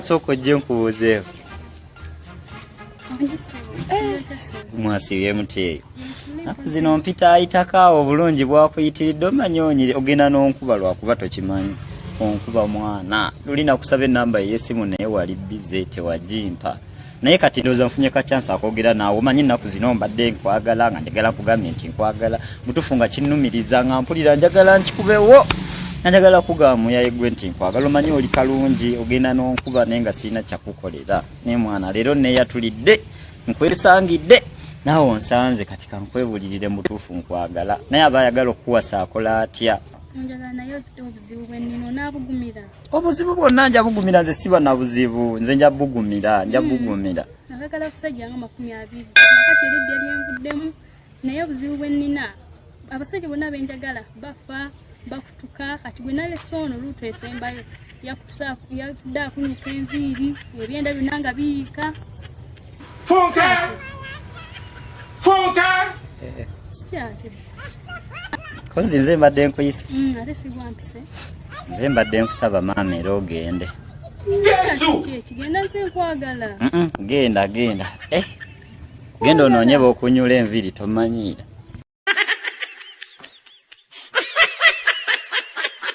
Sooka ojje nkubuuzeeko. Mwasibye muti eyo. Naku zino mpita ayitako awo obulungi bwakuyitiridde omanyi onyiri ogenda n'onkuba lwakuba tokimanyi. Onkuba mwana. Luli nakusaba ennamba ey'essimu naye wali bize tewagimpa. Naye kati ndowooza nfunye ka chance akoogera naawe. Omanyi ennaku zino mbadde nkwagala nga njagala nkugambye nti nkwagala. Mutuufu nga kinnumiriza nga mpulira njagala nkikubewo. Nga njagala kugamba muyaye gwe nti nkwagala. Omanyi oli kalungi ogenda n'onkuba naye nga sirina kyakukolera. Naye mwana leero neeyatulidde nkwesangidde naawe onsanze kati kankwebulirire mutuufu nkwagala. Naye aba ayagala okukuwasa akola atya? Njagala naye obuzibu bwe nnina onaabugumira. Obuzibu bwonna nja bugumira nze siba na buzibu nze nja bugumira nja bugumira. Nakagala busajja nga 20 nakati eri eddya lyenvuddemu naye obuzibu bwe nnina abasajja bonna benjagala bafa bakutuka kati gwe nalese ono luutu esembayo yafudde akunyuka enviiri ebyenda byonna nga biyiika. Funke! Funke! Kiki ate? Kozi nze mbadde nkuyise. Ate sigwampise. Nze mbadde nkusaba maama era ogende. Yesu! Kigenda nze nkwagala. Genda genda. Genda onoonye b'okunyula enviiri tomanyiira.